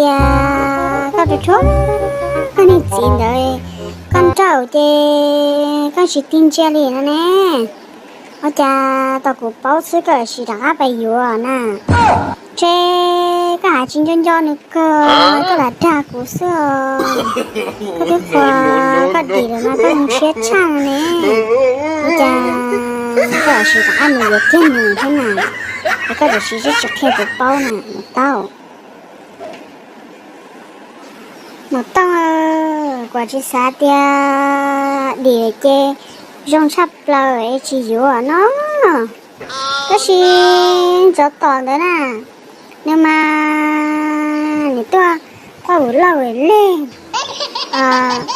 Tias koj tus tshuav koj niag txiv ntawd, koj nrauj ces koj tsis tig ntsia li no ne. Ua cas tau kuv paub xwb koj sim rov qab pais yuav na. Ntshe koj hais tsis nco nco nws kawg, koj lam dag kuv xwb. Koj twb qhuas koj dim lawm mas koj zoo siab tshaj ne. Ua cas koj sim rov qab mus yuav kiag nws thiab na? Es koj tam sim tsis qhia kuv paub na, Mus Taub. Mus Tooj, kuv tsis xav tias dim ces zoo tshaj plaws es tsis yuav no. Tab sis tsov tom ntawd na, nws mas nws tuaj poj vus loj vus leg,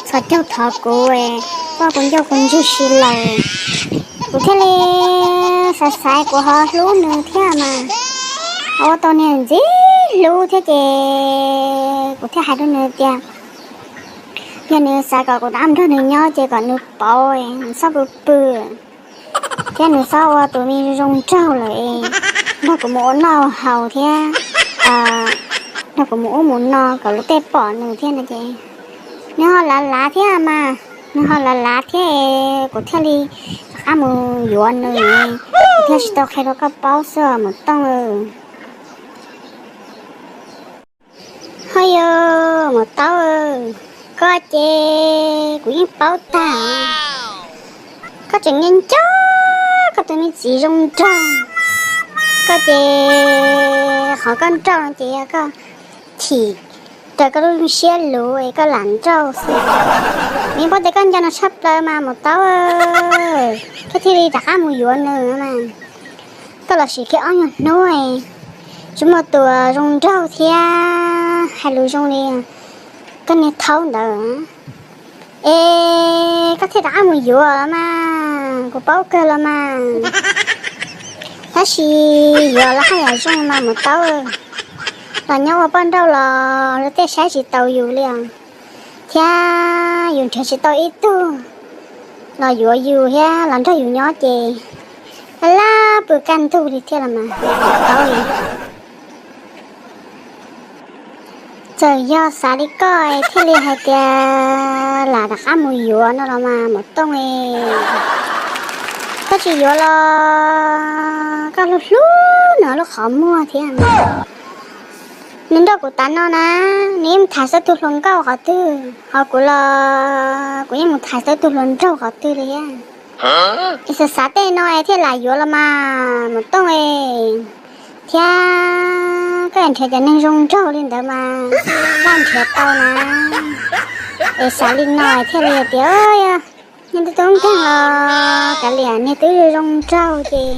txhos caug thov kuv, poj kuv ncauj kuv ntswg si lawm. Kuv thiaj li xav xav kuv ho hlub nws thiab mas, ho ua tau niag ntxim hlub thiab ces kuv thiaj hais rau nws tias yog nws xav kom kuv rov qab nrog nws nyob ces kom nws pauv, nws txhob pw pw thiab nws txhob ua tus me zoo nraug lawm, nrog kuv mus ua noj haus thiab nrog kuv mus ub mus no kom luag tej pom nws thiab no ces nws ho lav lav thiab mas, nws ho lav lav thiab, kuv thiaj li rov qab mus yuav nws, kuv thiaj tsis tau qhia rau koj paub xwb Mus Tooj. Ho yog Mus Taub, koj ces kuv yeej paub tag, koj tseem nco nco koj tus me txiv zoo nraug. Koj ces qhov koj nrauj no ces yog koj chim raws koj lub siab luv es koj lam nrauj xwb. Kuv yeej paub tias koj nco nws tshaj plaws mas Mus Taub, koj thiaj li rov qab mus yuav nws mas. Koj los sim kiag ob nyuag hnub, tsis muaj tus zoo nraug thiab hais lus zoo li koj niag thaub ntawd, es koj thiaj rov qab mus yuav los mas, kuv paub kawg los mas. Tab sis yuav los haj yam zoo mas Mus Taub, los nyob ua poj nrauj los luag tej saib tsis taus yus li os, thiab yus nrhiav tsis tau ib tug los yuav yus thiab los nrog yus nyob ces laj laj pw kaj ntug li thiab los mas, Mus Taub. Txawm yog xav li koj thiaj li hais tias lam rov qab mus yuav no los mas Mus Tooj, koj tsis yuav los koj hlub hlub nws lub qhov muag thiab. Nws nrauj kuv tas no na, nws yeej mus tham xwb tug hluas nkauj qhov twg, ho kuv los kuv yeej mus tham xwb tug hluas nraug qhov twg li thiab. Es xav xav tej no es thiaj lam yuav los mas Mus Tooj, thiab koj nrhiav cov neeg zoo nraug li ntawd mas laj nrhiav tau na. Es xav li no thiaj li tias niag tub tub nkeeg los kav liam, niag twb zoo nraug ces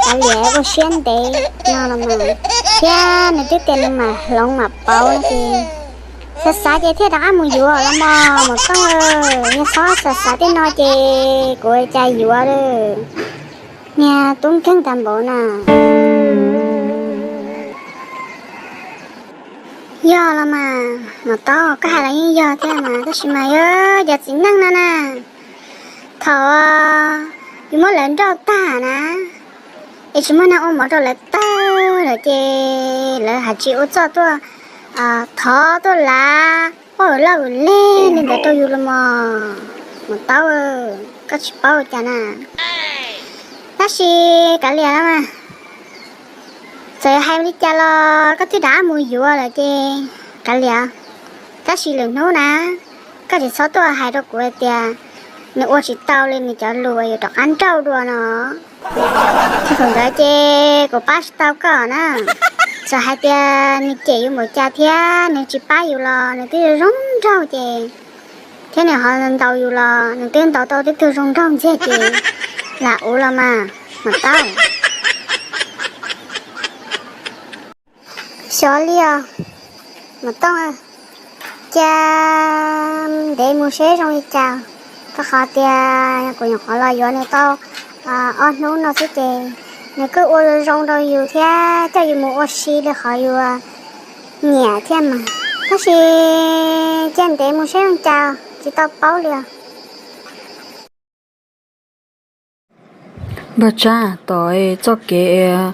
kav liam ua siab ntev no los mas, thiab nws twb tias nws mam hloov mam pauv no ces xav xav ces thiaj rov qab mus yuav los mas Mus Tooj, yog txhob xav xav tej no ces kuv cas yuav lawm, niag tub nkeeg tas npaum na. Yog los mas Mus Taub, koj hais los yeej yog thiab mas, tab sis mas yog cov txiv neej no na, thaum yus muab lawv nrauj tag na, es tsis muaj neeg ua mov rau lawv tag lawm ces lawv hais tsis ua txuj tuaj thov tuaj lav poj vus loj vus leg li ntawd rau yus los mas Mus Taub, koj tsis paub cas na. Tab sis kav liam, txawm hais li cas los koj twb rov qab mus yuav lawm ces kav liam. Tab sis lwm hnub na, koj tsis txhob tuaj hais rau kuv hais tias nws ua tsis tau li nws cov lus uas yuav rov qab nrauj dua no. Tsis thaum ntawd ces kuv pab tsis tau koj na. Txawm hais tias nws cem yus npaum cas thiab nws tsis pab yus los nws twb zoo nraug ces, thiab nws ho ntaus yus los nws twb ntaus tau tib tug zoo nraug ntxiag ces lam ua los mas Mus Taub. Xyov li os Mus Tooj, cia ntev mus seb zoo li cas. Rau qhov tias kuv nyuam qhuav los yuav nws tau ob hnub no xwb ces nws kuj ua zoo rau yus thiab coj yus mus ua si li qhov yus nyiam thiab mas. Tab sis cia ntev mus seb zoo cas, tsis tau paub li os. Npawg Tsab, tom txoj kev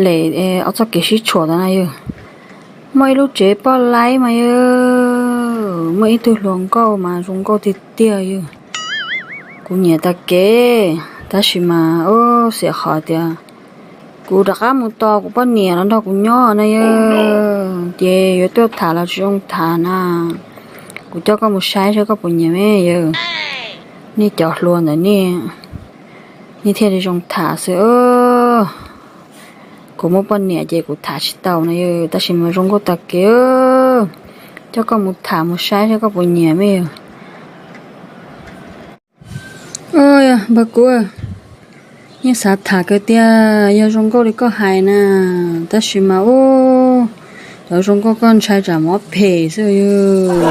lem, txoj kev sib tshuam ntawd na yog Muaj ib lub tsev poj laib mas yog muaj ib tug hluas nkauj mas zoo nkauj tiag tiag yog. Kuv nyiam tag kev, tab sis mas ub, xiam qhov tias kuv rov qab mus tos kuv poj niam los nrog kuv nyob na yog, ces yuav tuaj tham los tsis zoo tham na. Kuv coj koj mus saib saib koj puas nyiam me yog. Nej cov hluas ntawm nej, nej thiaj li zoo tham xwb. Kuv muaj poj niam ces kuv tham tsis tau na yog, tab sis mas zoo nkauj tag kev. Coj koj mus tham mus saib saib koj puas nyiam me yog. Npawg Kub, yeej xav tham kawg tiag yog zoo nkauj li koj hais na, tab sis mas ub, cov zoo nkauj koj ntshai tsam mob phem xwb yog,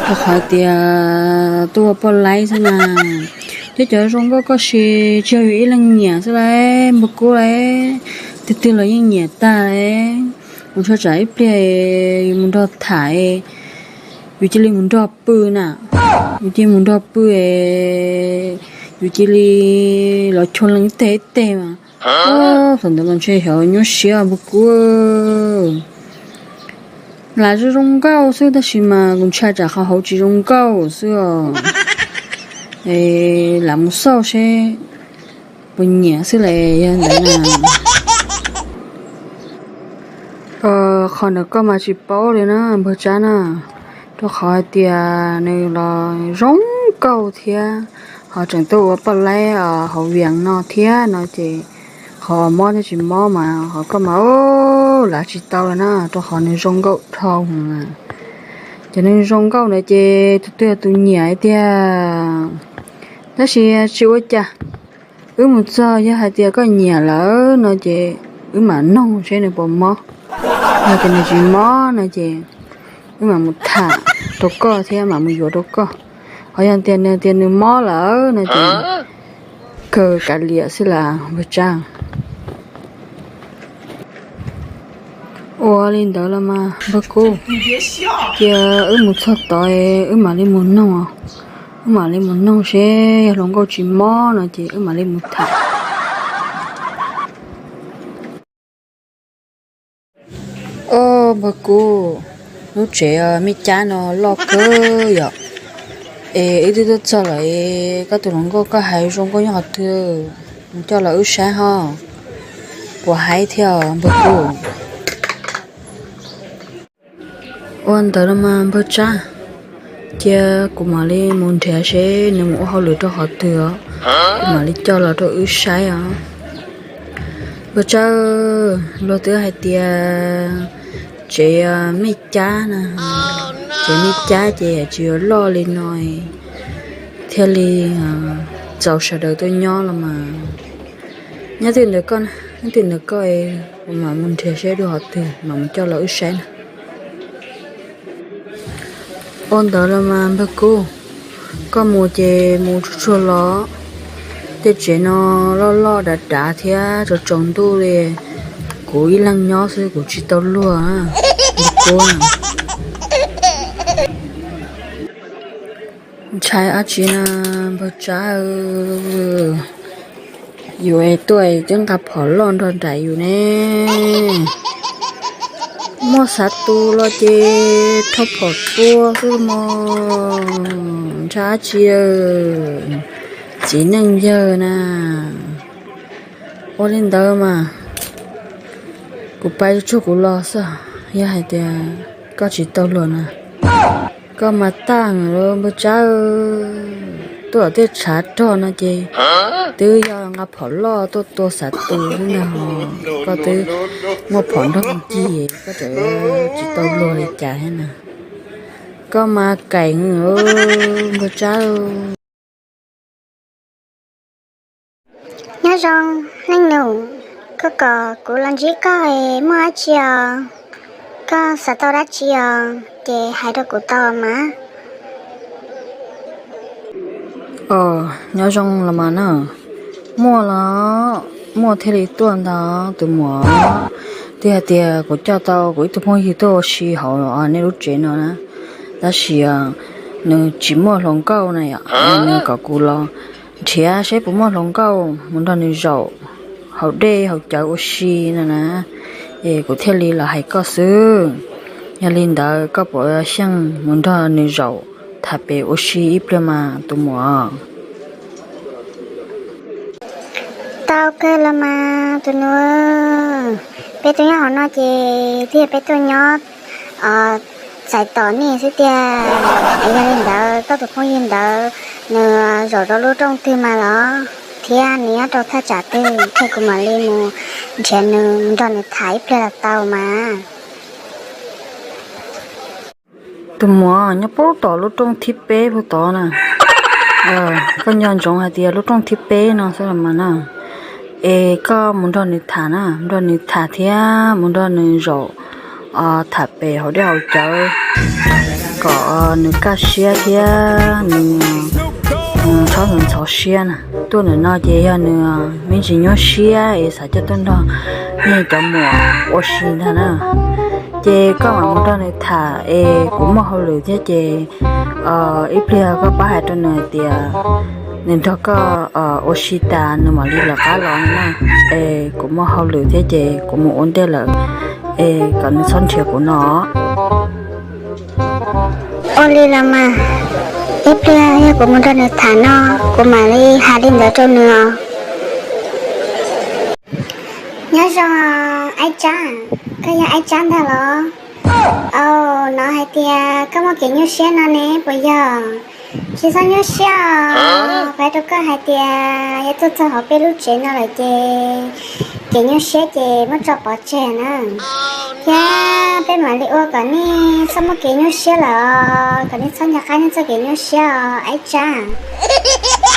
rau qhov tias tuaj ua poj laib xwb na. Thiab cov zoo nkauj koj siv tsis yog yus ib leeg nyiam xwb lauj npawg Kub lauj, twg twg los yeej nyiam tag lauj. Kuv ntshai tsam ib pliag yus mus nrog tham, yus cia li mus nrog pw na, yus cia li mus nrog pw, yus cia li los choo leej ib teg ib teg mas. Thaum ntawd mas ntshe xyov nyuaj siab npawg Kub. Lam zoo zoo nkauj xwb tab sis mas kuv ntshai tsam qhov hauv tsis zoo nkauj xwb os. Lam mus xauj seb puas nyiam xwb las yog ntawd na. Qhov ntawd koj mas tsis paub li na npawg Tsab na, rau qhov hais tias nws los zoo nkauj thiab, ho tseem tuaj ua poj laib hauv Vias no thiab no ces qhov mob thiab tsis mob mas qhov koj mas lam tsis tau li na, rau qhov nws zoo nkauj dhau. Ces nws zoo nkauj ntawd ces tus twg tus nyiam tiag. Tab sis tsis ua cas, wb mus txog yog hais tias koj nyiam lawm no ces wb mam noog seb nws puas mob. Yog tias nws tsis mob no ces wb mam mus tham rau koj thiab mam mus yuav rau koj. Ho yog tias nws tias nws mob lawm no ces kawg kav liam xwb las npawg Tsab. Ua li ntawd los mas npawg Kub, cia wb mus txog tod wb mam li mus noog, wb mam li mus noog seb yog hluas nkauj tsis mob no ces wb mam li mus tham. Ob npawg Kub, lub tsev Mej Cab no loj kawg yom. Es wb twb tuaj txog lawm, koj tus hluas nkauj koj hais zoo nkauj nyob qhov twg, coj los wb saib ho, puas haib thiab npawg Kub. Ua ntawd los mas npawg Tsab, cia kuv mam li mus nrhiav seb nws mus ua hauj lwm rau qhov twg os, kuv mam li coj los rau wb saib os. Npawg Tsab, luag twb hais tias tsev Mej Cab na, tsev Mej Cab ces tsis yuav loj li no thiaj li txaus sawv daws tuaj nyob los mas. Nyob twg ntawm koj, nyob twg ntawm koj, kuv mam mus nrhiav seb dua qhov twg mam mus coj los wb saib na. Ua ntawd los mas npawg Kub, koj mus ces mus tsuag tsuag los, tej tsev no loj loj dav dav thiab tsaus tsaus ntuj li, kuv ib leeg nyob xwb kuv tsis tau luag npawg Kub. Ntshai dab tsi na npawg Tsab, yus es tuaj twb nqa phom loj nrog nraim yus ne. Muaj xav tus los ces rho phom tua xwb mog, ntshai dab tsi, txiv neej yawg na. Ua li ntawd mas kuv pai tsuag kuv los xwb, yog hais tias koj tsis tau luag na. Koj mas tag npawg Tsab, tuaj tej tshav rog no ces twb yog nqa phom loj tuaj tua xav tus xwb ntag, koj twb muaj phom nrog ncig koj tseem tsis tau luag li cas thiab na. Koj mas kaim npawg Tsab. Nyob zoo, leej nus, koj kom kuv los ntsib koj es muaj dab tsi os? Koj xav tau dab tsi os? Ces hais rau kuv tau mas. Os, nyob zoo los mas na. Muaj los, muaj thiaj li tuaj ntag tus muam. Twb hais tias kuv coj tau kuv ib tug phooj ywg tuaj ua si hauv nej lub tsev no na, tab sis nws tsis muaj hluas nkauj na yom, nws kom kuv los nrhiav seb puas muaj hluas nkauj mus nrog nws zaum haus dej haus cawv ua si no na, es kuv thiaj li los hais koj xwb. Yog li ntawd koj puas xyeej mus nrog nws zaum tham pem ua si ib pliag mas tus muam? Tau kawg los mas tus nus, peb tuaj nyob hauv no ces twb yog peb tuaj nyob txais tos nej xwb tiag. Yog li ntawd koj tus phooj ywg ntawd nws zaum rau lub rooj twg mas los, thiab nws nyob rau thaj tsam twg thiab kuv mam li mus nrhiav nws nrog nws tham ib pliag los tau mas. Tus muam nyob puag tom lub rooj thib peb puag tod na. Koj nco ntsoov hais tias lub rooj thib peb no xwb los mas na. Es koj mus nrog nws tham na, nrog nws tham thiab mus nrog nws zaum tham pem hauv dej hauv cawv kom nws kaj siab thiab nws txhob ntxhov siab na. Tuaj ntawm no ces yog nws me ntsis nyuaj siab es xav coj tuaj nrog nej cov muam ua si ntag na. Ces koj mam mus nrog nws tham es kuv muaj hauj lwm thiab ces ib pliag koj pab hais rau nws hais tias nws nrog koj ua si tas nws mam li lawv qab los na. Es kuv muaj hauj lwm thiab ces kuv mus ua ntej lawm, es kom nws txhob nrhiav kuv no. Ua li los mas, ib pliag yog kuv mus nrog nws tham no, kuv mam li hais li ntawd rau nws os. Nyob zoo, Aib Tsab, koj yog Aib Tsab ntag los? Au, hnov hais tias koj muaj kev nyuaj siab no ne puas yog? Tsis txhob nyuaj siab os, kuv hais rau koj hais tias yog tuaj txog hauv peb lub tsev no lawm ces kev nyuaj siab ces muab tso pov tseg na. Thiab peb mam li ua kom nej txhob muaj kev nyuaj siab lawm, kom nej txhob nco qab nej txoj kev nyuaj siab os Aib Tsab.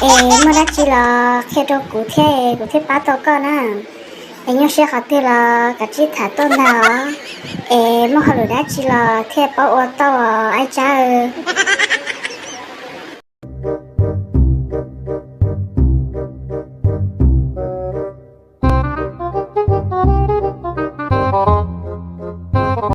Es muaj dab tsi los qhia rau kuv thiab kuv thiaj pab tau koj na. Es nyuaj siab qhov twg los kav tsij tham tuaj ntag os. Es muaj hauj lwm dab tsi los thiaj paub ua tau os Aib Tsab.